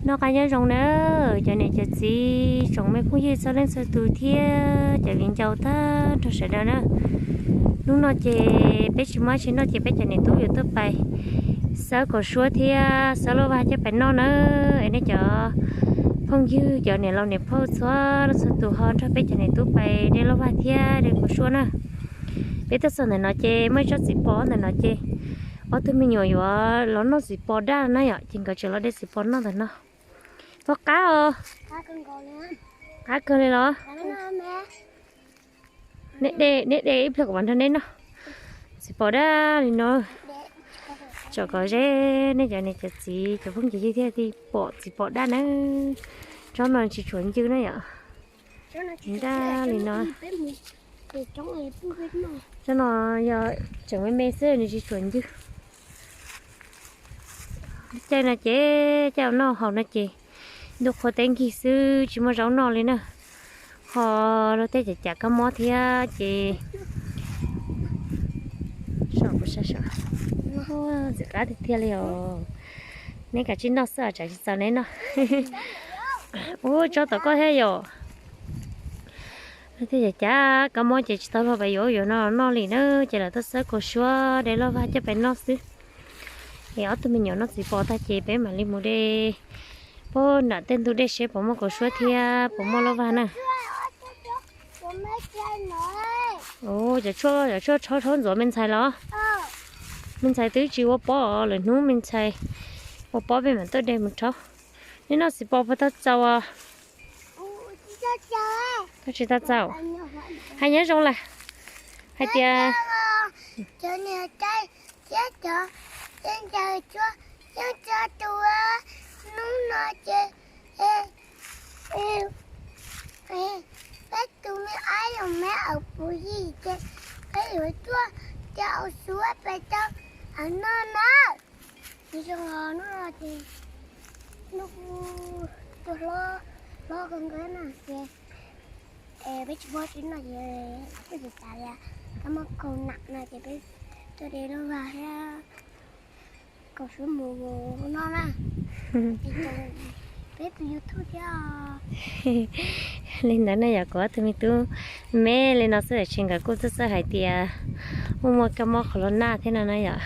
Noj qab nyob zoo na, cov niam cov txiv tsoom me phooj ywg txhua leej txhua tus thiab cov viv ncaus tag nrho sawv daws na. Hnub no ces peb tsis muaj dab tsi noj ces peb cov niam tub yuav tuaj pais xawb kaus suab thiab xawb lauj vag coj pais noj na. Es nej cov phooj ywg cov niam laus niam phauj txhua leej txhua tus ho nrog peb cov niam tub pais de lauj vag thiab de kaus suab na. Peb tuaj txog ntawm no ces muaj ib tsob txiv pos ntawm no ces ob tug me nyuam yuav los noj txiv pos daj na yom, ces nkawd tseem los de txiv pos noj ntawm no. Pos qab os. Qab kawg li los. Neb de, neb de ib pliag kuv mam nrog neb noj. Txiv pos daj li no. Tsom kom ze nej cov niam cov txiv cov phooj cov ywg thiaj li pom txiv pos daj na. Tsob no tsis tshuav ncw na yom. Daj li no. Tsob no yog tseem me me xwb nws tsis tshuav ncw. Caij no ces caij noj haus no ces ntuj qhua teb nkig xwb tsis muaj zaub noj li na. Ho luag tej cav cav kab mob thiab ces ntxim qab tiag tiag li os. Neb kav tsij noj xwb os, tsam tsis txaus neb noj. Ub, tsob tom koj thiab yom. Luag tej cav cav kab mob ces tsis tau luag pais yuav yuav no noj li na, ces lawv tuaj xawb kaus suab de lauj vag coj pais noj xwb. Es ob tug me nyuam noj txiv pos tag ces peb mam li mus de puag nram tej ntug dej seb puas muaj kaus suab thiab puas muaj lauj vag na. Cov tshuaj, cov tshuaj rhaub rhaub ntxuav me ntxhais los? Me ntxhais twb tsis ua pob, lwm hnub me ntxhais ua pob peb mam tuaj de mus rhaub. Neb noj txiv pos puas tau txaus os? Tsis tau txaus. Hais nyob zoo lawm. Hais tias cov niam cov txiv thiab cov ntxhais txhua leej txhua tus, hnub no ces peb tus me ab los me au puv yim ces peb yuav tuaj de kaus suab pais rau noj na. Zoo no ces ntuj kuj hlob hlob kawg nkaus na ces peb tsis muaj tsis noj ces peb tsis xav li, kab mob khaus nam no ces peb tuaj de lauj vag thiab kaus suab mus noj na. Peb tus YouTube thiab. Li ntawd ne yom, kuv ob tug me tub me li no xwb ces nkawd kuj txawj txawj hais tias muaj muaj kab mob qhov los naj thiab no na yom.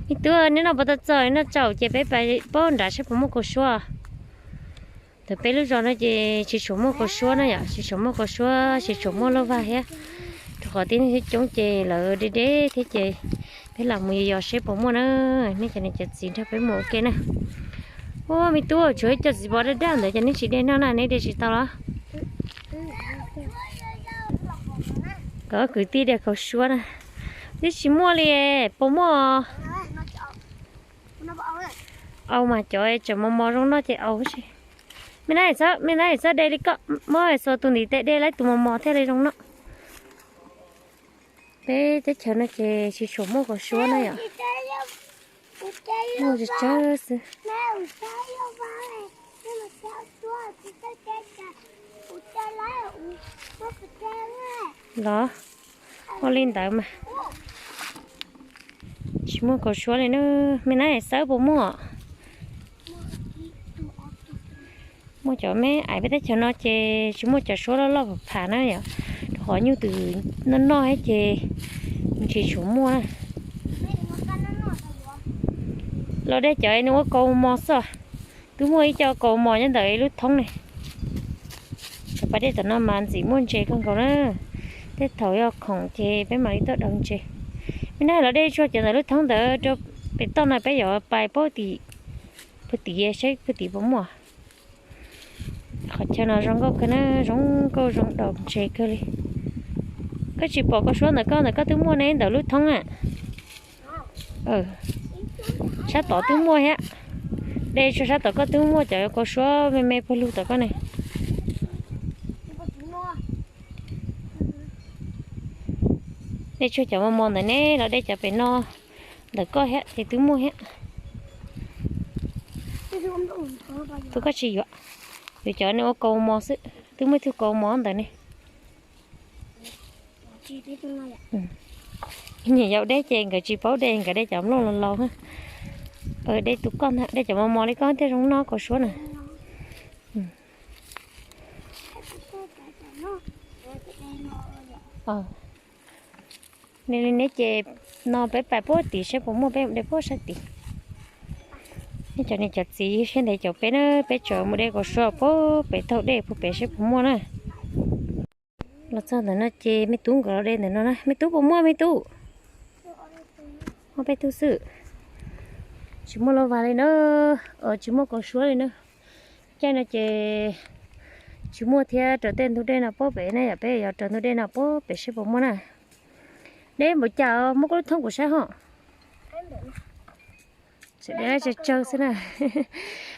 Me tub, neb noj puas tau txaus? Noj txaus ces peb pais puag nrad seb puas muaj kaus suab. Ntawm peb lub zos no ces tsis tshua muaj kaus suab na yom, tsis tshua muaj kaus suab, tsis tshua muaj lauj vag thiab. Rau qhov tib neeg coob coob ces lawv deb deb thiab ces peb lam mus yos yos seb puas muaj na. Nej cov niam cov txiv nrog peb mus ua ke na. Ua me tub, tshuav ib co txiv pos daj daj ntawd ces neb tsis de noj na, neb de tsis tau los? Kom kwv tij de kaus suab na. Twb tsis muaj li, puas muaj? Au mas cov tseem mos mos zoo noj ces au tsis. Me nab, me nab txhob de li koj, muab xuas tus ntiv tes de lawm tus mos mos thiaj li zoo noj. Peb teb chaws no ces tsis tshua muaj kaus suab na yom. Muaj tsawg tsawg xwb. Los, ua li ntawd mas. Tsis muaj kaus suab li na. Me nab xawb puas muaj? Muaj cov me aiv peb teb chaws no ces tsis muaj cov suab loj loj pam pham na yom. Rau qhov nyuj twm noj noj thiab ces tsis tshua muaj na. Los de cov nws ua kaus mos xwb. Twb muaj ib co kaus mos nyob ntawm lub thoob ne. Cov pas dej tom no mas ntxim muaj ntses kawg nkaus na. Tej thaum yog khoom ces peb mam li tuaj daus ntses. Me nab, los de tsuag cov ntawm lub thoob ntawd rau pem toj no peb yuav pais puag tim, puag tim saib puag tim puas muaj. Qhov chaw no zoo nkauj kawg na, zoo nkauj zoo daus ntses kawg li. Koj tsis pom kaus suab ntawm koj, ntawm koj twb muaj ne, ntawm lub thoob na. Sab tod twb muaj thiab. De tsuag sab tom koj twb muaj cov kaus suab me me pawg lug tom koj ne. De tsuag cov mos mos ntawm ne los de cov pem no ntawm koj thiab ces twb muaj thiab. Tus koj tsis yuav, yuav cov nws ua kaus mos xwb, twb muaj ib tug kaus mos ntawd ne. Nyiam yau deb ces nkawd tsis paub de, nkawd de cov nplooj laus laus. De tus koj ntag, de cov mos mos li koj thiaj zoo noj kaus suab na. Neb li neb ces no peb pais puag tim seb puas muaj, peb mus de puag sab tim. Nej cov niam cov txiv siab ntev caum peb na, peb tseem mus de kaus suab puag pem taug dej puag pem seb puas muaj na. Los txog ntawm no ces me tub nkawd los de ntawm no na. Me tub puas muaj me tub? Muaj peb tug xwb. Tsis muaj loj vag li na, tsis muaj kaus suab li na. Caij no ces tsis muaj thiab, raws tej ntug dej no puag pem na yom, peb yuav raws ntug dej no puag pem seb puas muaj na. Deb npaum cas muab koj lub thoob kuv saib ho. Tseem deb tsawg tsawg xwb na.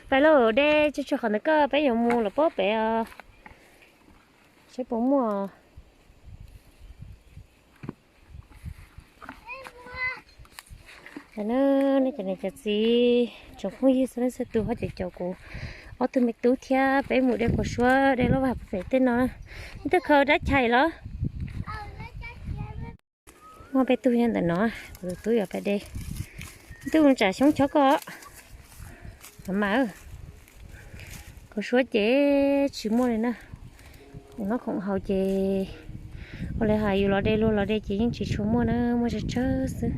Pais lauj, deb tsawg tsawg qhov ntawd koj, peb yuav mus lawm puag pem os. Seb puas muaj. Nej cov niam cov txiv tsoom phooj ywg txhua leej txhua tus ho caum caum kuv ob tug me tub thiab peb mus de kaus suab de loj vag puag pem tej no na. Nej twb khaws dab chais los? Muaj peb tug nyob ntawm no, kuv tus tub yuav pais de. Twb tsam xyoob chob koj. Mas mas, kaus suab ces tsis muaj li na. Khoom noj khoom haus ces ua li hais yus los de luag los de ces yeej tsis tshua muaj na, muaj tsawg tsawg xwb.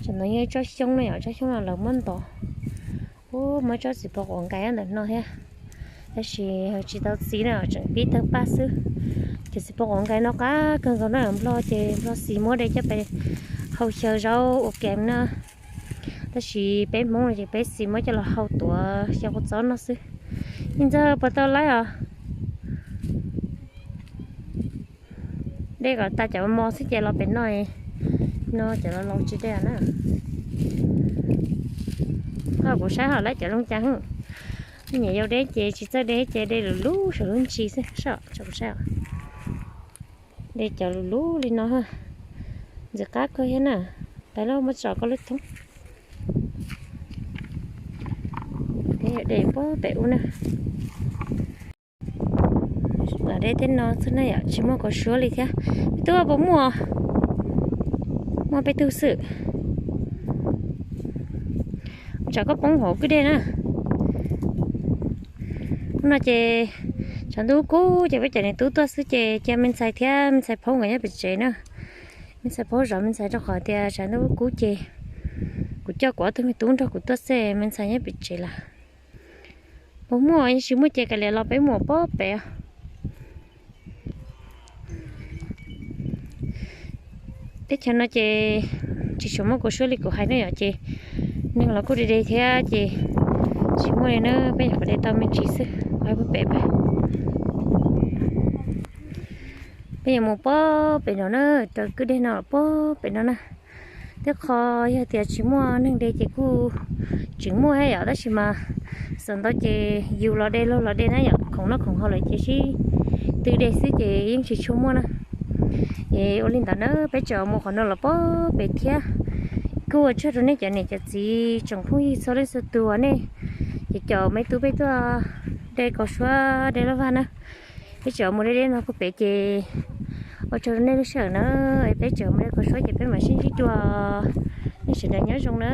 Tam no yog ib tsob xyoob na yom, tsob xyoob no lawv muab ntov. Ub, muaj tsob txiv pos quav nkais ntawm no thiab, tab sis tsis tau txiv na, tseem pib tawg paj xwb. Cov txiv pos quav nkais no qab kawg nkaus na, nplog ces nplog xis muab de coj pais hau xyaw zaub ua kev na. Tab sis peb Hmoob no ces peb xis muab coj los hau tuav xyaw kua txob noj xwb. Ib ntxawg puas tau laib os? De kom tas cov mos xwb ces los pem no, no cov laus laus tsis de na. Ho kuv saib ho laib cov looj cas, nyiam yau deb ces tsis txawj de ces de lub lub saum lub ntsis xwb, saib kuv saib. De cov lub lub li no, ntxim qab kawg thiab na. Pais lauj, muab tso koj lub thoob. Peb yuav de puag pem ub na. Los de tej no xwb na yom, tsis muaj kaus suab li thiab. Peb tub puas muaj? Muaj peb tug xwb. Tsam koj poob hauv kwj dej na. Hnub no ces tshav ntuj kub ces peb cov niam tub tuaj xwb ces cia me ntxhais thiab me ntxhais phaub nkawd nyob pem tsev na. Me ntxhais phaub zov me ntxhais rau qhov tias tshav ntuj kub ces kuv coj kuv ob tug me tub nrog kuv tuaj xwb, me ntxhais nyob pem tsev lawm. Puas muaj? Yeej tsis muaj ces kav liam los peb mus puag pem. Teb chaws no ces tsis tshua muaj kaus suab li kuv hais na yom, ces neeg los kuj de de thiab ces tsis muaj li na, peb nyuam qhuav de tau me ntsis xwb, pais puag pem peb. Peb yuav mus puag pem no na, raws kwj deg no puag pem no na. Tej qho yog tias tsis muaj neeg de ces kuj tseem muaj thiab yom, tab sis mas xam ntau ces yus los de luag los de na yom, khoom noj khoom haus lawm ces sib tw de xwb ces yeej tsis tshua muaj na. Es ua li ntawd na, peb tseem mus qhov no los puag pem thiab. Kuj ua tsaug rau nej cov niam cov txiv tsoom phooj ywg txhua leej txhua tus uas nej ces caum me tub peb tuaj de kaus suab de laj vag na. Peb tseem mus de de no puag pem ces ua tsaug rau nej lub sij hawm na. Peb tseem mus de kaus suab ces peb mam sib ntsib dua. Nej sawv daws nyob zoo na.